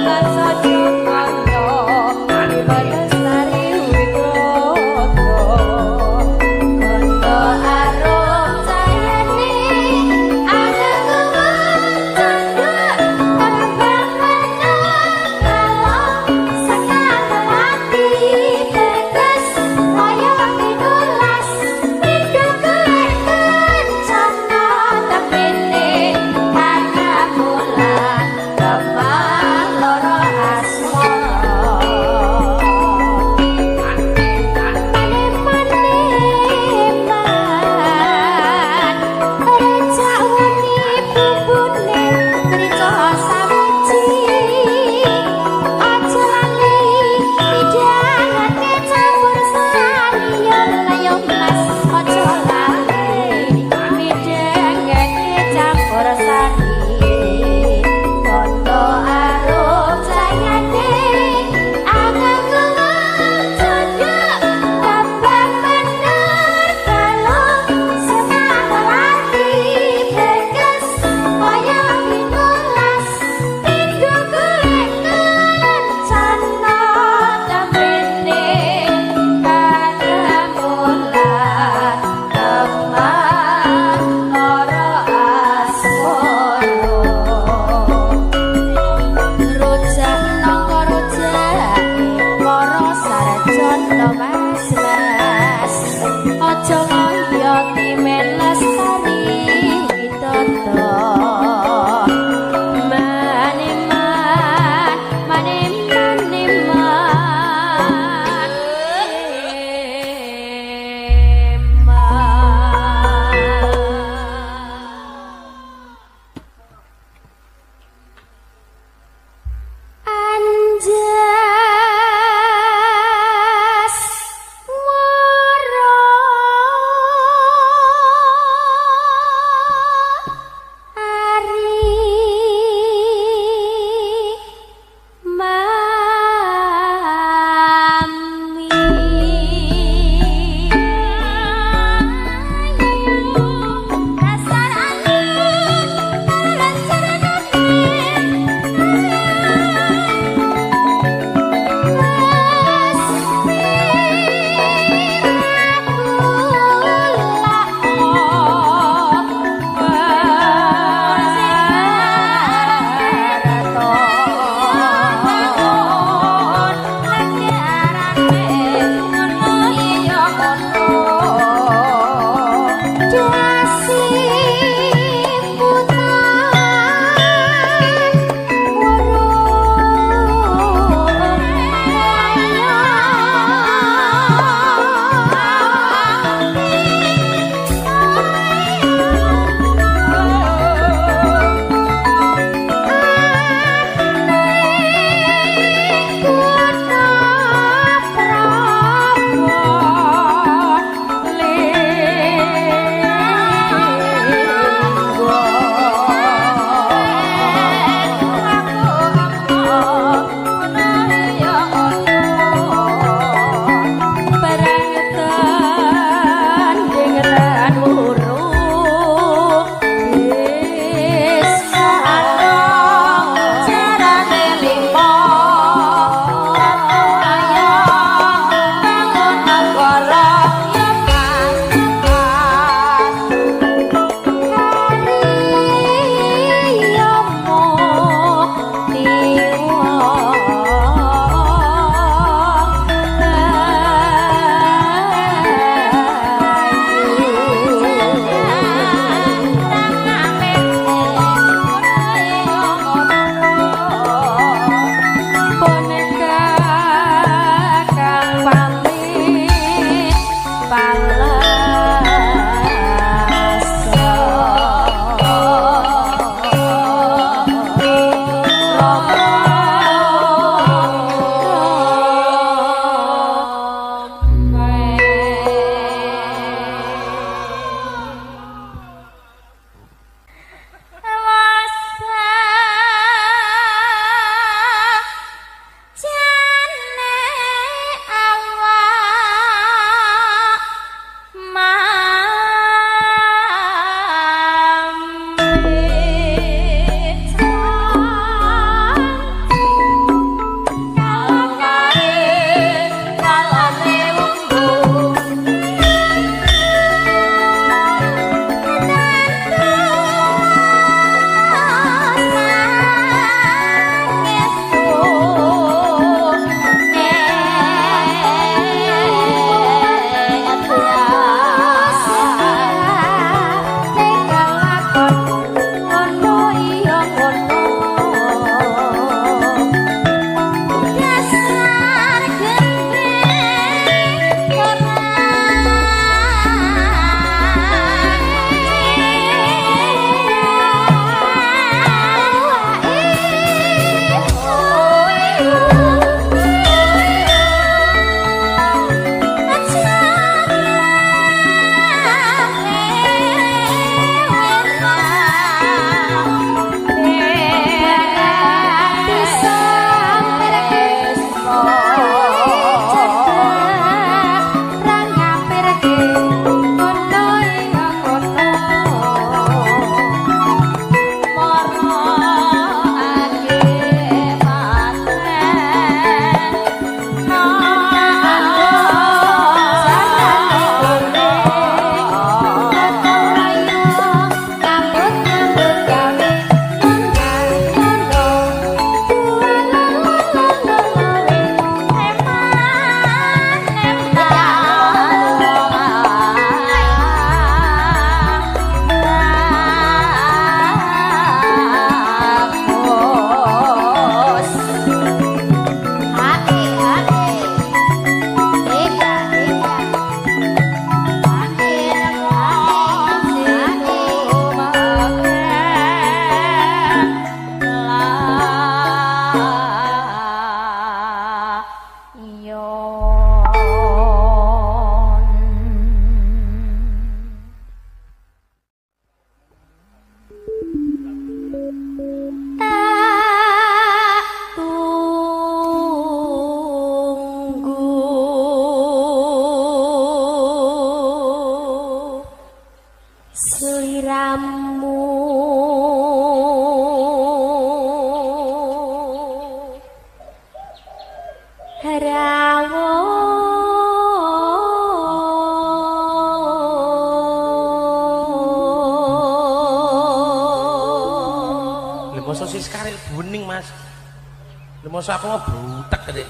Lemah loro. Rawuh. Lha mosok Siska karek bening, Mas. Lha mosok aku mau butek gede.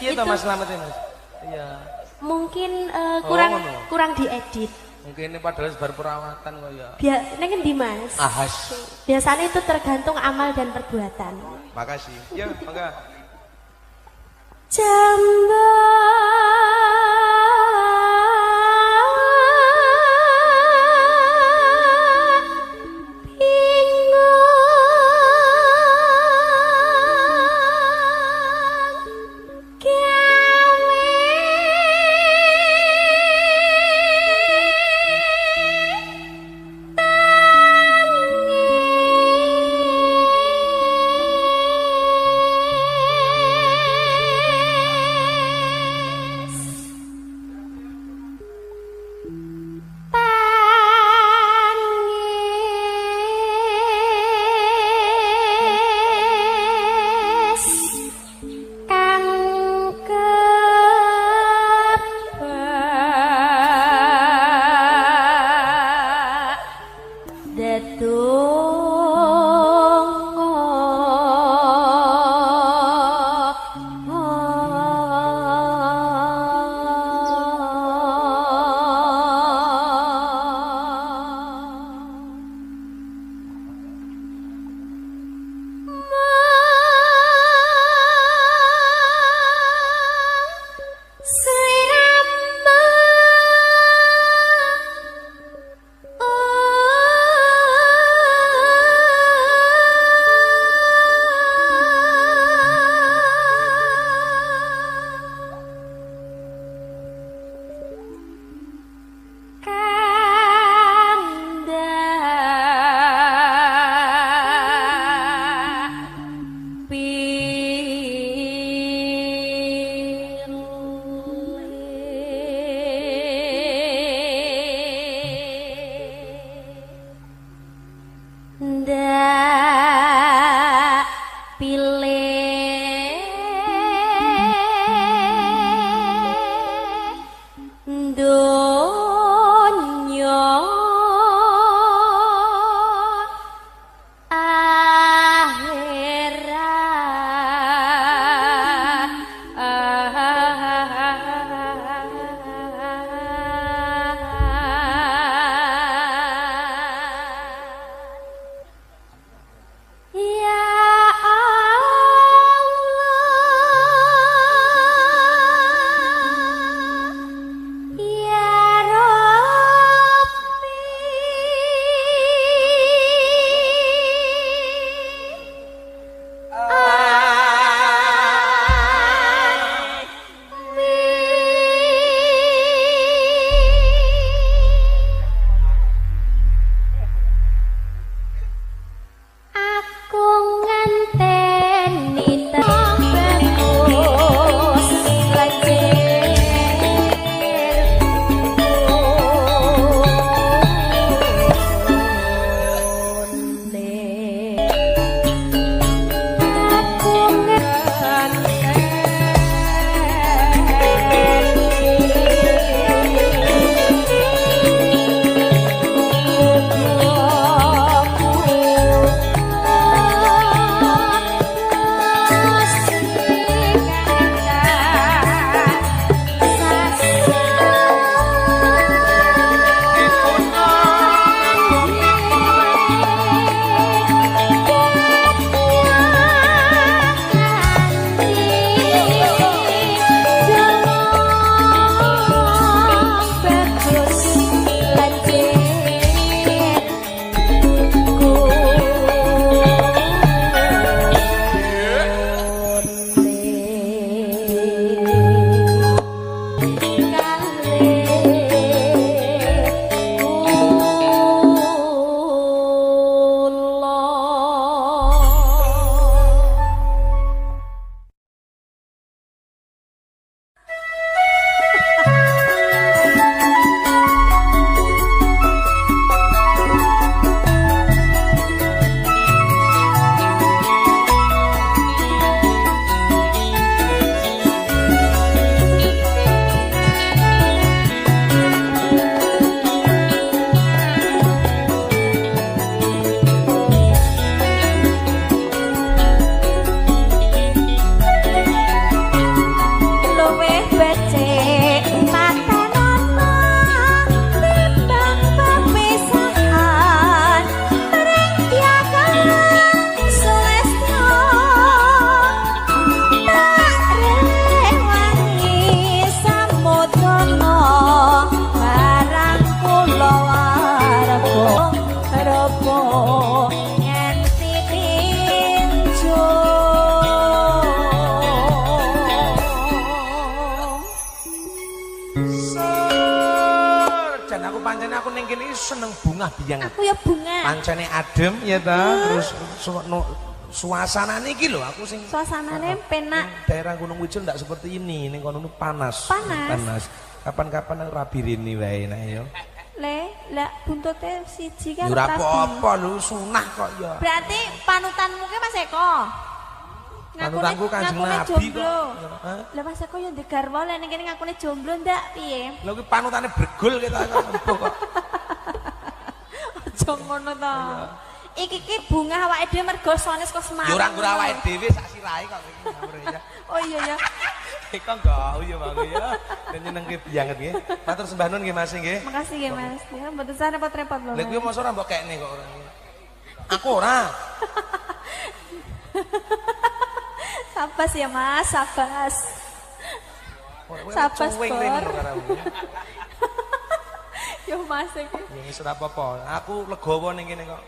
Iya toh Mas Slamet Mas. Iya. Mungkin kurang ngono. Kurang diedit. Mungkin ini padahal baru perawatan kok ya. Biar neng endi, Mas? Ahas. Biasanya itu tergantung amal dan perbuatan. Makasih. Ya, mangga. Jambak bingung gawe kene iki seneng bungah biang. Aku ya bunga. Pancene adem ya ta, terus suasanane iki lho aku sing suasanane penak. Daerah Gunung Wijil ndak seperti ini, ning kono panas. Panas. Panas. Kapan-kapan aku rabi rene wae nek ya. Le, lah buntute siji kan ya ora apa-apa lho, sunah kok ya. Berarti panutanmu ki Mas Eko. Panutanku Kanjeng Nabi kok. Lah Mas Eko yo ndek garwa lek ning kene ngakune jomblo ndak piye? Lha kuwi panutane bregul ketok kok. Aja ngono to. Iki ki bunga awake dhewe mergo sone saka Semarang. Ya ora nggur awake dhewe sak sirahe kok iki. Oh iya ya. Eko enggak ya Bang ya. Nyenengke banget nggih. Matur sembah nuwun nggih Mas nggih. Makasih nggih Mas. Ya mboten usah repot-repot lho. Lha kuwi mosok ora mbok kekne kok ora. Aku ora. Sabas ya Mas, sabas. Sabas bor. Yo Mas iki. Ya wis ora apa-apa. Aku legowo ning kene kok.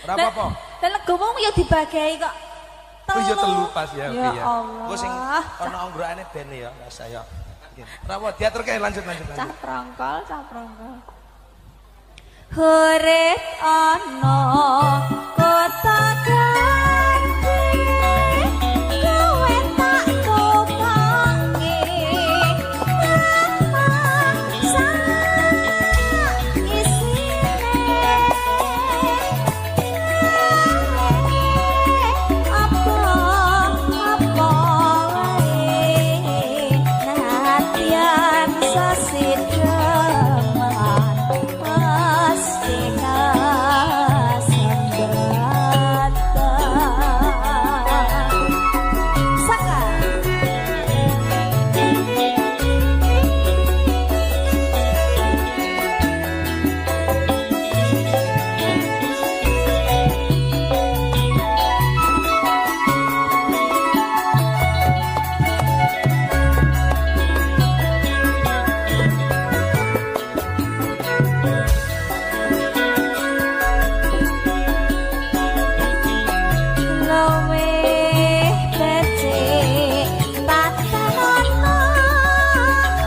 Ora apa-apa. Lah legowo ya dibagai kok. Oh iya telu pas ya. Ya Allah. Engko sing ana onggrokane ben ya, Mas ya. Ora apa diaturke lanjut lanjut. Cah prongkol, cah prongkol. Hore ana kota gede kowe tak kopoke masa isine apa wae natian sesideman pasti kasembatan. Saka luwih becik tatanono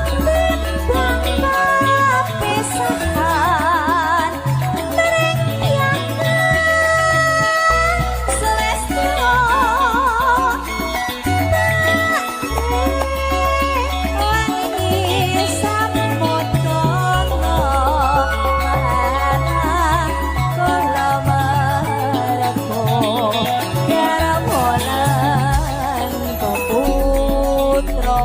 timbang pepisahan mring yangan selestro tak wangi samudana marang kula mergo garwa lan putra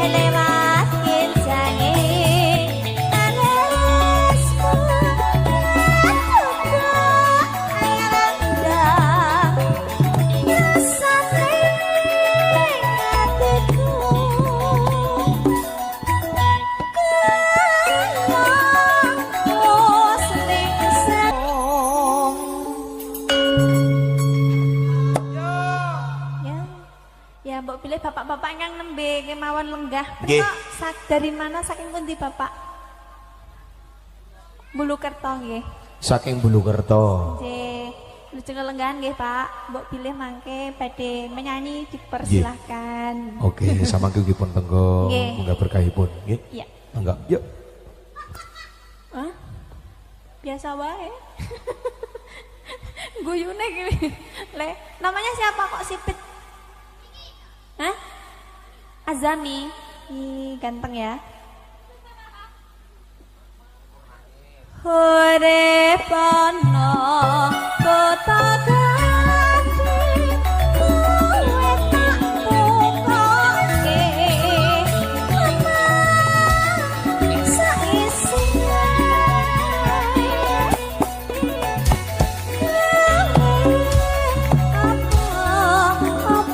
lewat kinjange taresmu ayaranda rasane atiku Ya, ya mbok pilih bapak-bapak ingkang nembe kemawon lenggah. Nggih. Punika dari mana saking pundi Bapak? Bulukerto nggih. Saking Bulukerto. Nggih. Lujeng lenggahan nggih Pak. Mbok pilih mangke badhe menyanyi dipersilahkan. Oke, samangke ugi pun tenggo Nggih. munggah berkahipun nggih. Iya. Mangga. Yuk. Hah? Biasa wae. Guyune iki. Le, namanya siapa kok sipit? Hah? Azami. Ih, ganteng ya. Hore pono kota gede kowe tak tukoke lemah saisine apa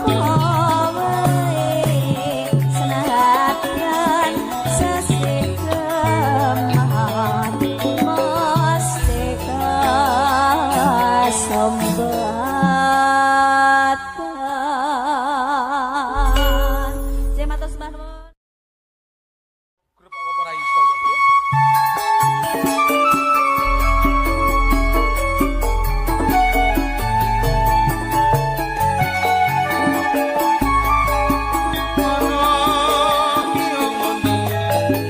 wae senadyan sesideman mesti kasembatan. Jeng matur sembah nuwun. Grup apa ora iso kok. Ono ki ono.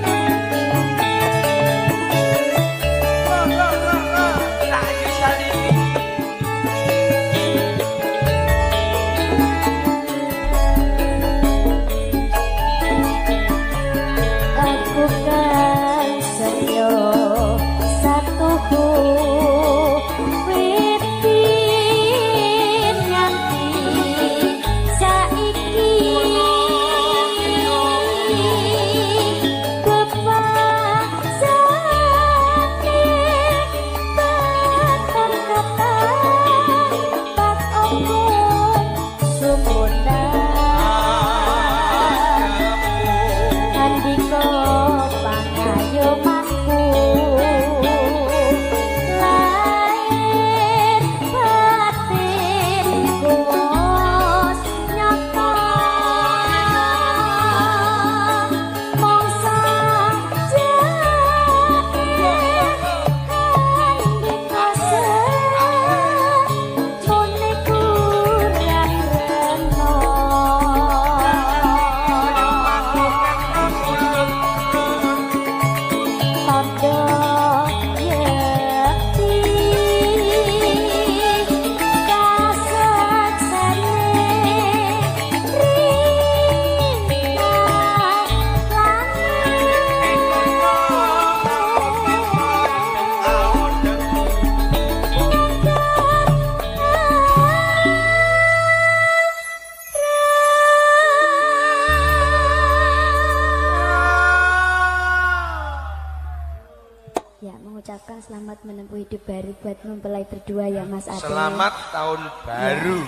baru buat mempelai berdua ya, Mas Ade. Selamat tahun baru.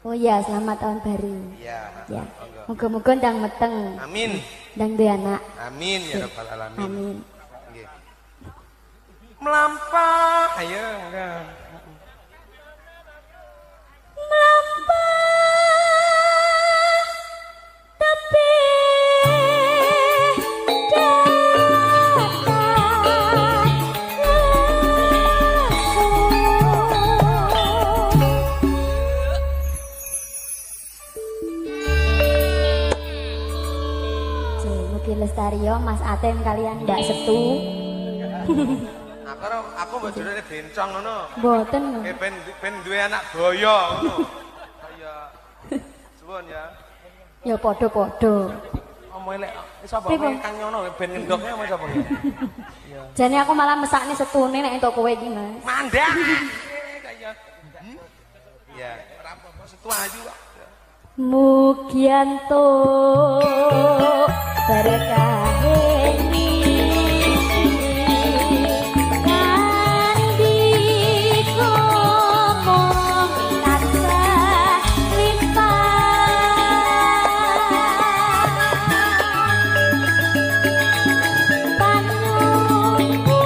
Oh ya, selamat tahun baru. Iya. Ya. Muga-muga ndang meteng. Amin. Ndang duwe anak. Amin ya rabbal alamin. Amin. Nggih. Melampah, ayo monggo. Melampah tebih datang lesu. Mugi lestari yo, Mas Atem kalian Mbak Setu. Aku mbok jurune bencong ngono. Mboten. Eh, ben ben duwe anak boyo ngono. Kaya suwun ya. Ya padha-padha. Omong elek sapa Pripun? Kang Nyono ben ngendokne omong sapa ya? Iya. Jane aku malah mesakne setune nek entuk kowe iki, Mas. Mandak. Kaya. Ya, ora apa-apa, setu ayu kok. Mugi entuk berkahe kandika mung tansah limpah panyuwunku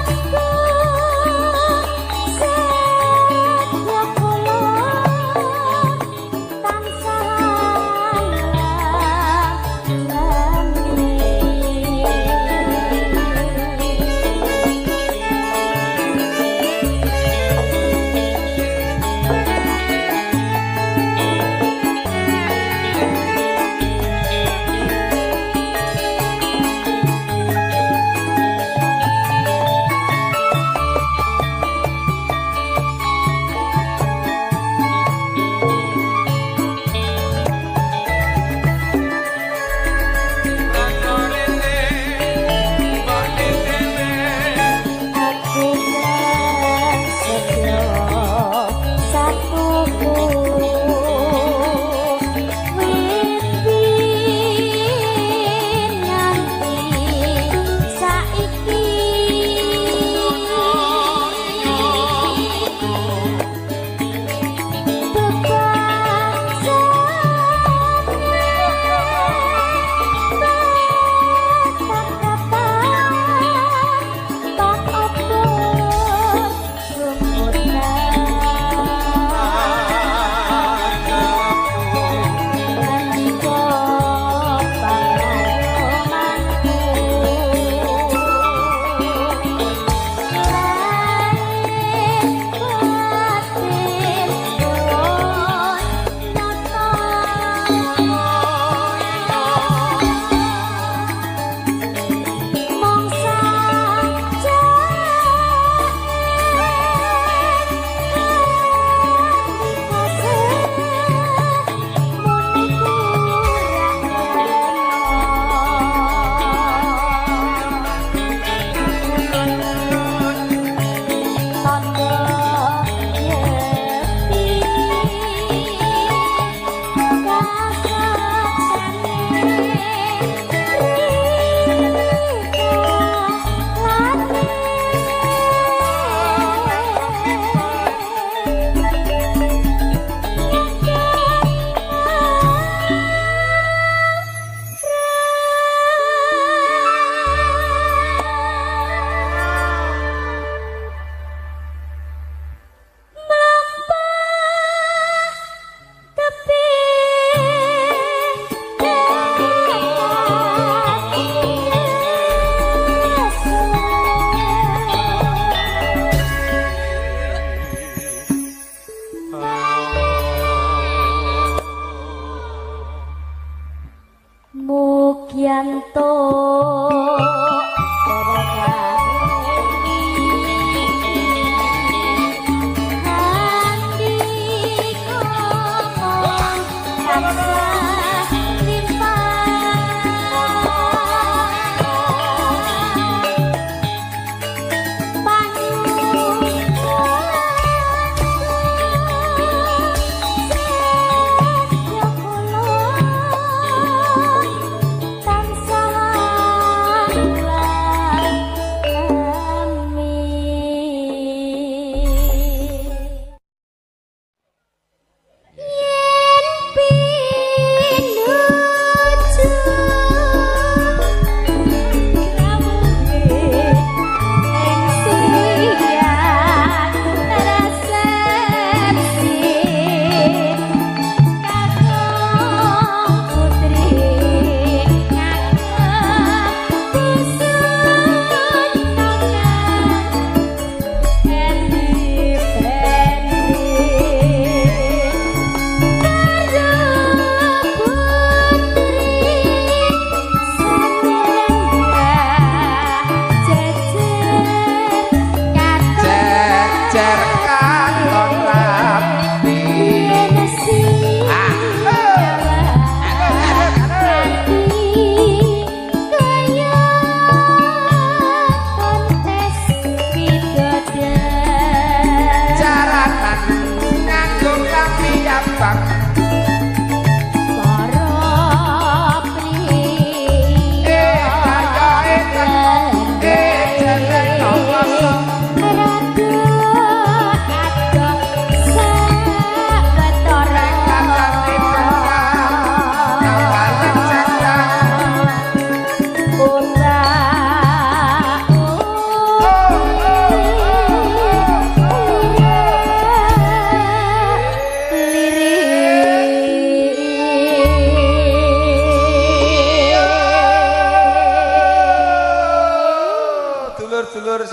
setya kula tansah lami.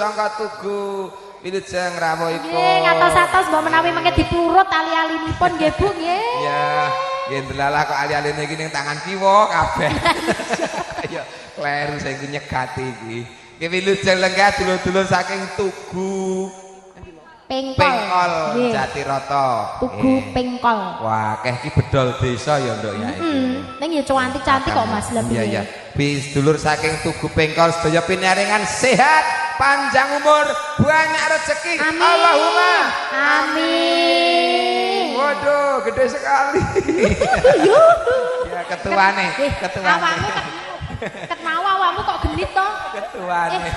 saka Tugu. Wilujeng rawuhipun. Nggih, ngatos-atos mbok menawi mengke diplurut ali-alinipun nggih Bu nggih. Iya, nggih ndelalah kok ali-aline iki ning tangan kiwa kabeh. Ya, kleru sing nyegati iki. Nggih wilujeng lenggah dulur-dulur saking Tugu Pengkol Jatiroto. Tugu Pengkol. Wah, akeh iki bedol desa ya nduk ya iki. Ning ya cantik-cantik kok Mas lebih. Iya iya. Bis dulur saking Tugu Pengkol sedaya pinaringan sehat, panjang umur, banyak rezeki. Amin. Allahumma amin. Waduh, gede sekali. Ya ketuane, ketuane. Awakmu ket mau awakmu kok genit to? Ketuane.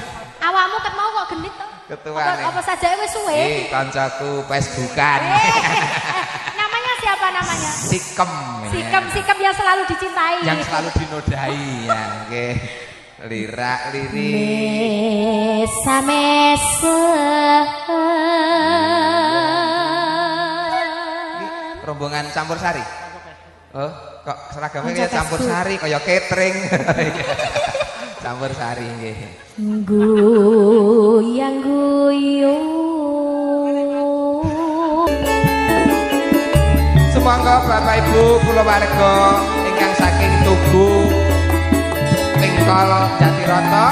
Awakmu ket mau kok genit to? Ketuane. Apa saja wis suwe? Kancaku Facebookan. Namanya siapa namanya? Sikem. Sikem, sikem yang selalu dicintai. Yang selalu dinodai ya, nggih. Lirak lirik. Mesa-mesa. Rombongan campur sari. Oh, kok seragamnya kayak campur sari kaya catering. Campur sari nggih. Guyang guyung. Sumangga Bapak Ibu kula warga ingkang saking Tugu Pengkol Jatiroto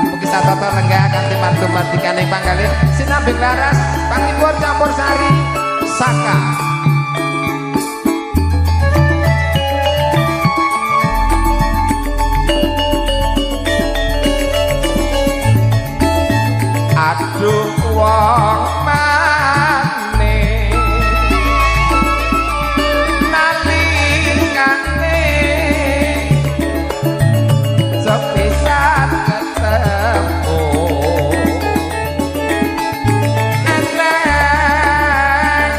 mugi satata lenggah kanthi mardu-mardikaning panggalih sinambing laras panglipur campur sari saka. Aduh wong mane nalikane sepisan ketemu eneng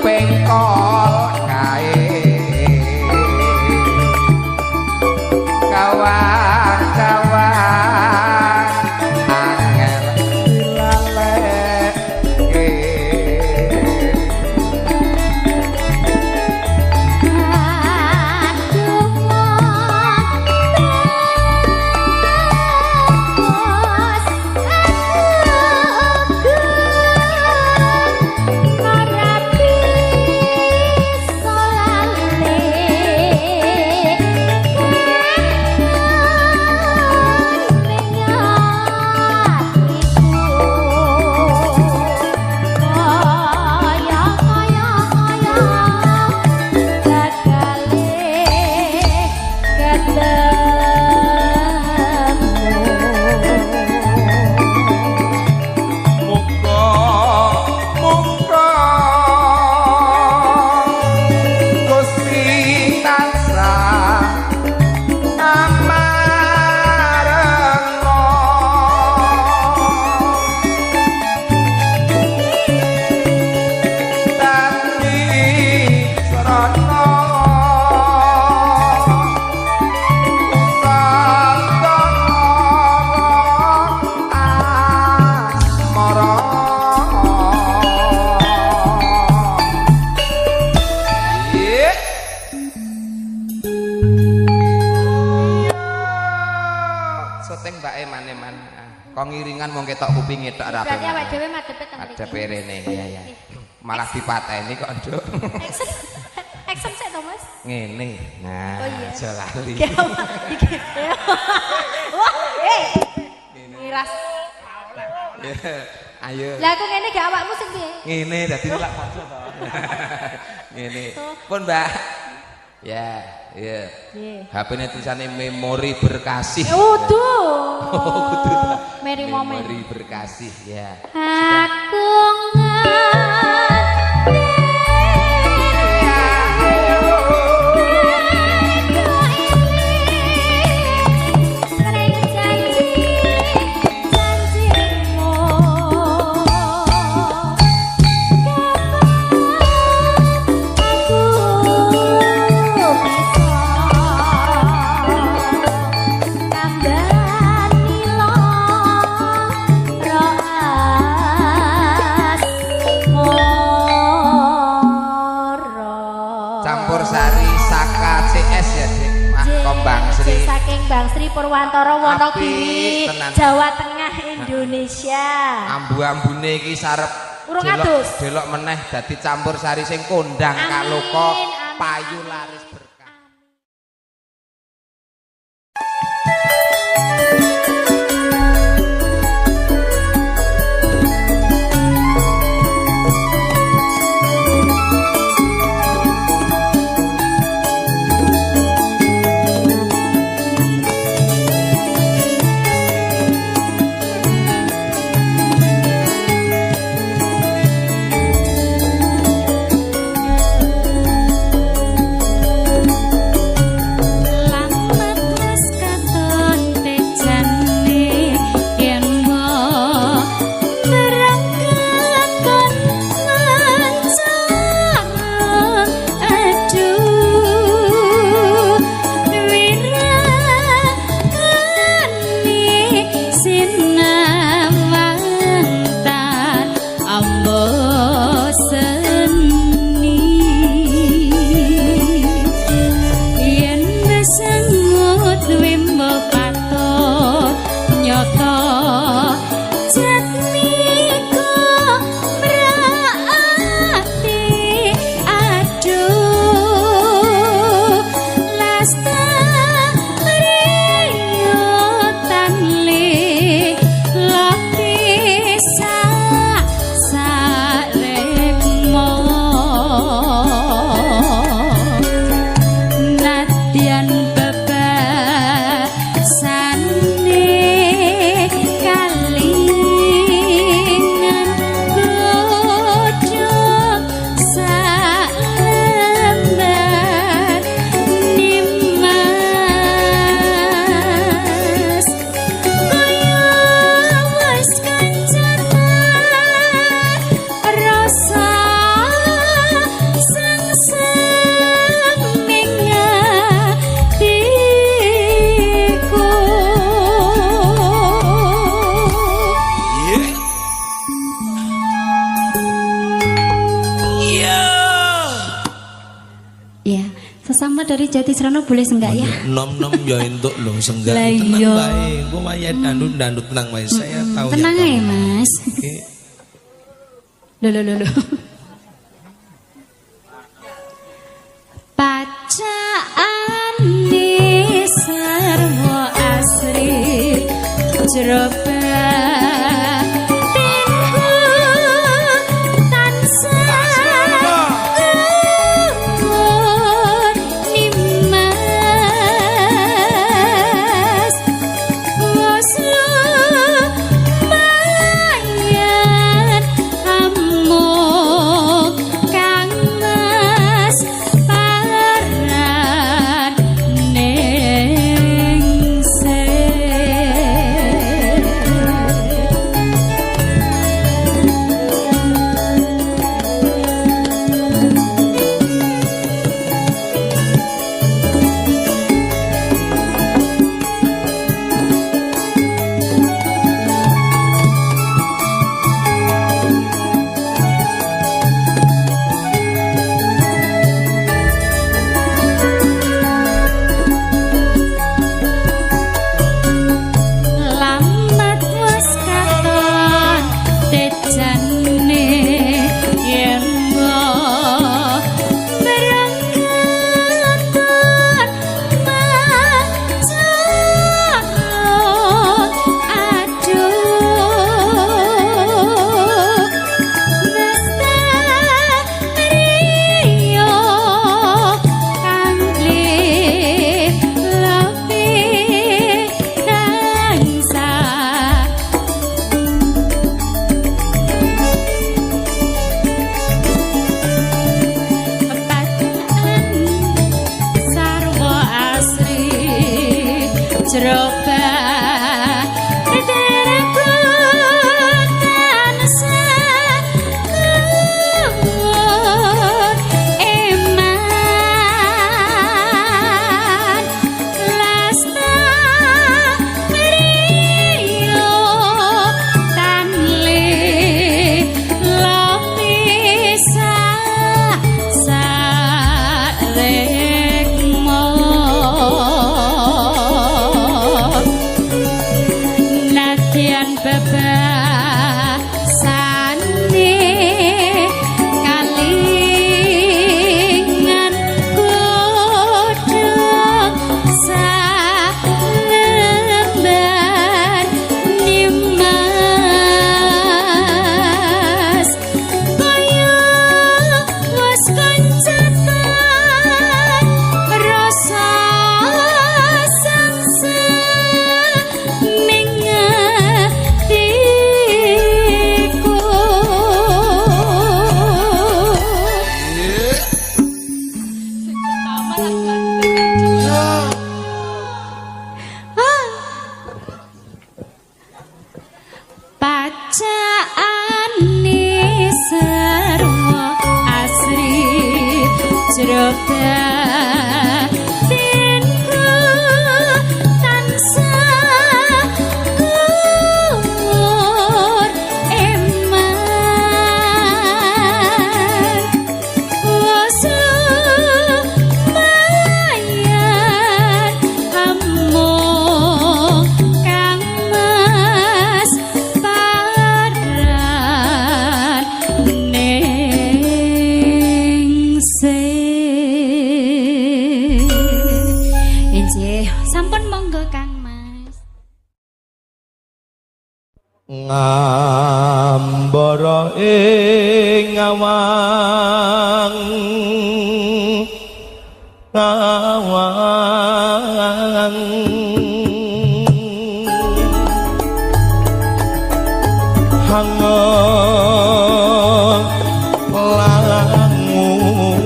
pengkol kae kawan-kawan angel dilaleke. Aduh wong terus aku ora bisa lali ning atiku kaya kaya kaya gagale ketemu. Muga muga Gusti tansah amarenga dadi srana asmara. Iya. Syuting mbake maneman. Kok ngiringan wong ketok kupinge tok ora. Berarti awake dhewe madhepe teng mriki. Madhepe rene ya ya. Malah dipateni kok, Nduk. Action. Action sik to, Mas. Ngene. Nah, Oh iya. aja lali. Wah, Miras. Ayo. Lah aku ngene gak awakmu sing piye? Ngene dadi lak pojok to. Ngene. Pun, Mbak. Ya, iya. Nggih. HP-ne tulisane memori berkasih. Udu. Oh, kudu. Meri momen. Memori berkasih ya. Aku ngerti. Campur sari Saka CS ya, Dik. Mah Kombang Sri. Saking Bang Sri Purwantara Wonogiri, Apik, tenan. Jawa Tengah Indonesia. Ambu-ambune iki sarep Urung adus. Delok meneh dadi campur sari sing kondang Amin, kaloka amin. Payu laris berkah. Lamat wis katon tejane yen mbok berangkat kon mancarang aduh wirakane sinawantan ambo seni yen besengut wimbo patut nyata jatmika mraati aduh lasta riyo tanle lapisa sarekmo nadyan bebasane kalingan godhong salembar nimas kaya wis kancanan rasa sangseming atiku. Iya. Ya, sesama dari Jatisrono boleh senggak ya? Nom-nom ya entuk lho senggak. Lah Tenang iya. bae. Engko wayahe dandut-dandut tenang bae. Saya tahu Tenang yang aja, kamu. Mas. Oke. Loh, loh, loh, loh. Pacaane sarwa asri jero batinku tansah gumun nimas wis lumayan amung kang mas paran ningsih. Lamat wis katon tejane yen mbok berangkat mancarang aduh lestariyo kang lebih tansah Pacaan sarwa asri jero batinku tansah gumun eman lestariyo tanle lapisa sarekmo. Jero batinku tansah kur eman Wasumayan amung kang mas paran ningsih. Injih, sampun monggo Kang Mas. Ngambara ing awang awang hangat langut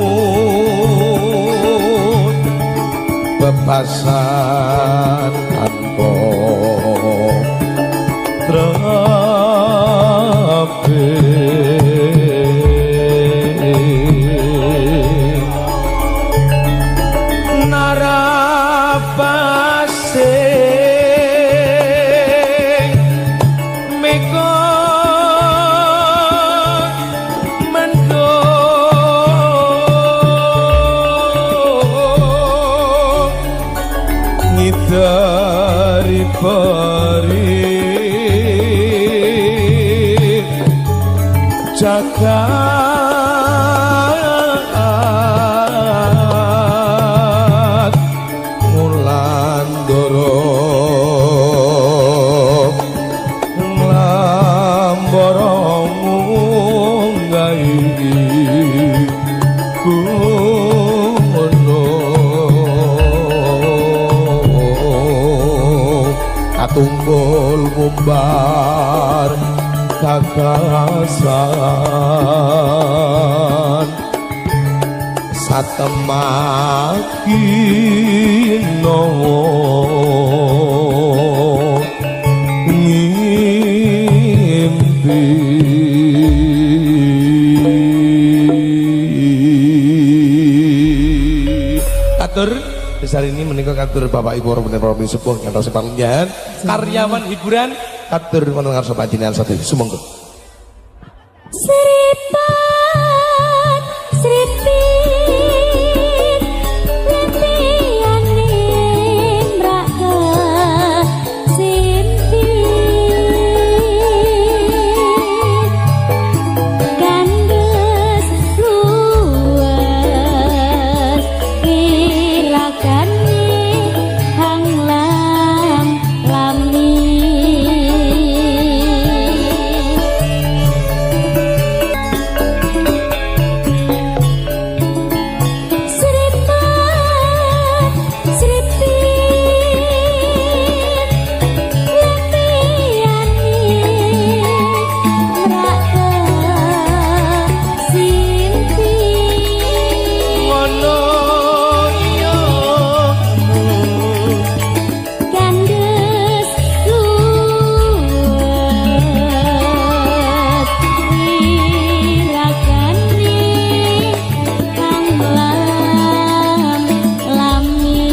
bebasan tanpa trape narapase meko mendung ngidari peri jagat ngulandara nglambara munggahi gunung katunggul ngumbar gagasan satemaki nowo ngimpi. Katur besar ini menika katur Bapak Ibu para sepuh ngantos palenggahan karyawan hiburan katur wonten ngarsa panjenengan sedaya sumangga. Sripat sripit lempiyane mrak kesimpit kandes luwes wirakane hang lam lami. Sripat sripit lempiyane mrak kesimpit Ngono iya kandes luwes wirakane kang lam lami.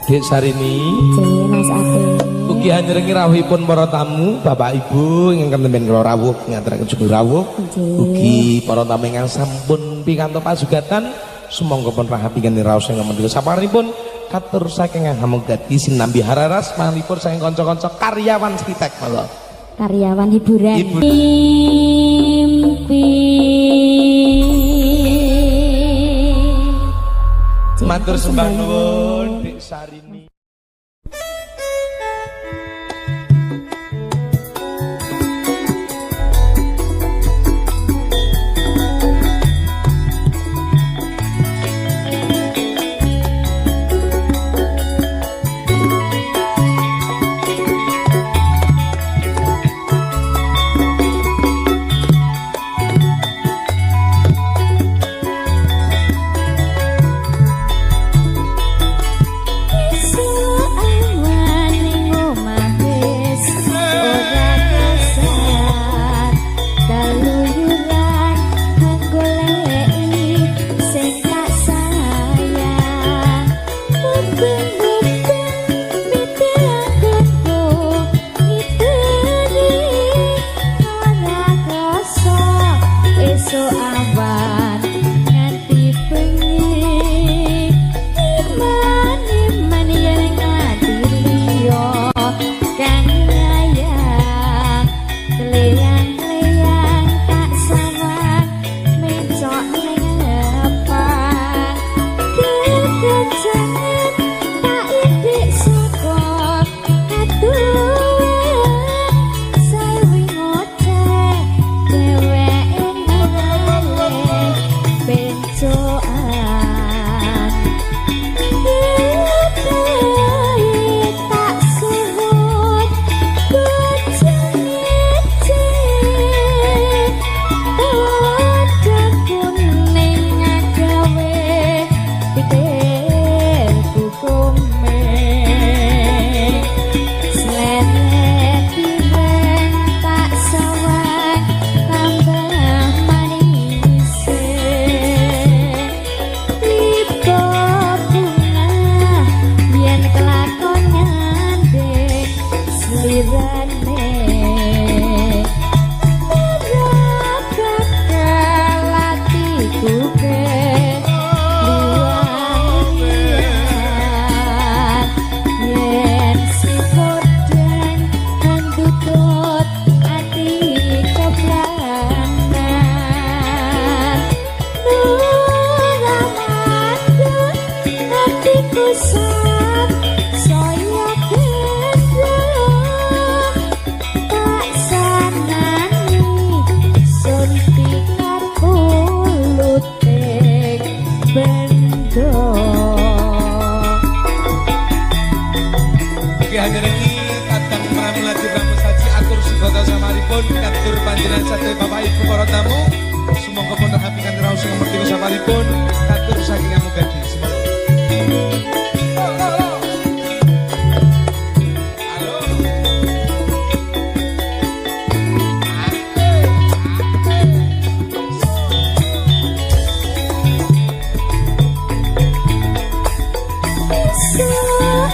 Dik Sarini Nggih, Mas Ate. ugi hanjrengi rawuhipun para tamu Bapak Ibu ingkang temben kula rawuh ngaturaken sugeng rawuh. Nggih. Ugi para tamu ingkang sampun pikantuk pasugatan sumangga pun rahapingan raos ingkang mendika saparipun katur saking Hamugati sinambi hararas manipun saking kanca-kanca karyawan Sritek monggo. Karyawan hiburan. Ibu. Mimpi. Matur sembah nuwun Dik Sarini. Slirane ora bakal atiku keluar yen si podang andutut ati keplanan ora mandek atiku sak saya gendro tak sanani sun pikat puluting bendo. Oke, hadirin iki kadang pramila pramusaji atur sugata samaripun katur panjenengan sedaya Bapak Ibu para tamu. Sumangga pun rahapikan raos sing merdika samaripun katur saking amugadi. Sumangga. Halo.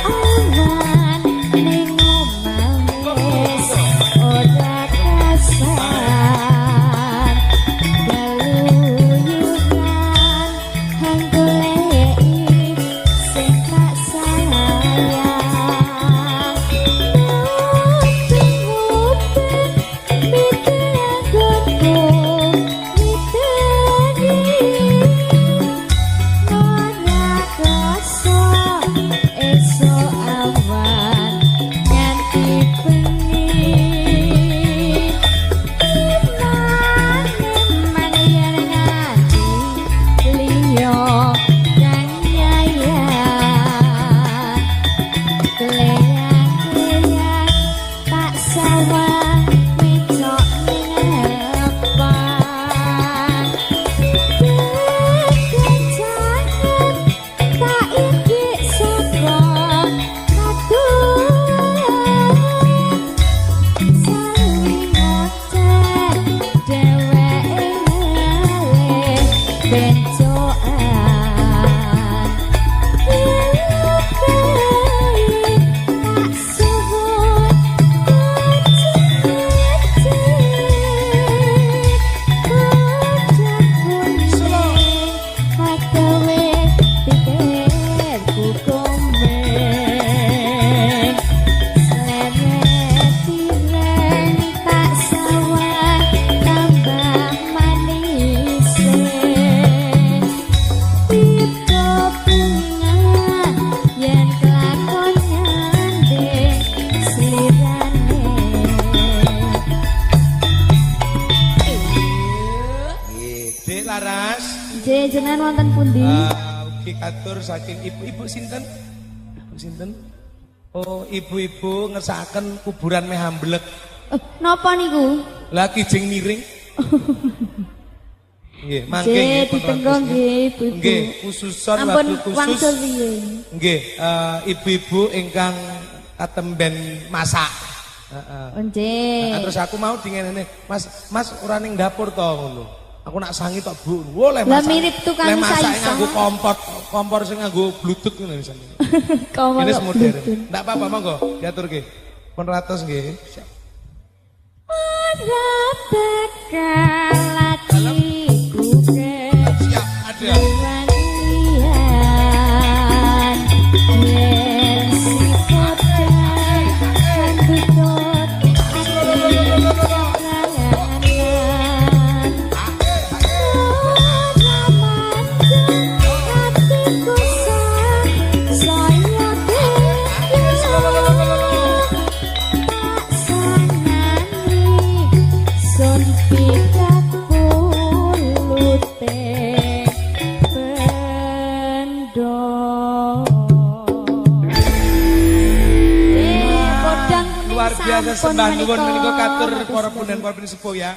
Awan ning omah wis ora kasar keluyuran goleki sing tak sayang mubeng mikir anggonku miteni ora krasa esuk awan nganti bengi eman yen nganti liya kang nyayang kleyang-kleyang tak sawang micok ning kekencangan tak idik saka kaduan sawi ngoceh dheweke ngalih bencokan tak suwun kecil kodhak kuning agawe pikirku komeng sleret ireng tak sawang tambah manis tipe bunga yen kelakon nyanding slirane. Nggih. Dek Laras. Nggih, jenengan wonten pundi? Ugi katur saking ibu-ibu sinten? Ibu sinten? Oh, ibu-ibu ngersakaken kuburan meh amblek. Napa niku? Lah kijing miring. Nggih, mangke Nggih, nggih ditenggo nggih ibu-ibu. Nggih, khususon Ampun wabil khusus. wangsul piye? Nggih, ibu-ibu ingkang katemben masak. Heeh. Oh, nggih. Nah, terus aku mau dingenene, Mas, Mas ora ning dapur to ngono. Aku nak sangi tok, Bu. Wo leh Lah masak. mirip tukang Leh masake isa-isa. nganggo kompor, kompor sing nganggo bluetooth ngono misalnya. Kompor Ini kok modern. bluetooth. Ndak apa-apa monggo diaturke. Pun ratus nggih. Siap. Ora bakal atiku Siap, ada. Wanian yen si podang kantutut ati keplanan ora mandek atiku sak saya gendro tak sanani sun pikat pulute bendo. Podang kuning Luar biasa sampun sembah nuwun menika. menika katur para punden para sepuh ya.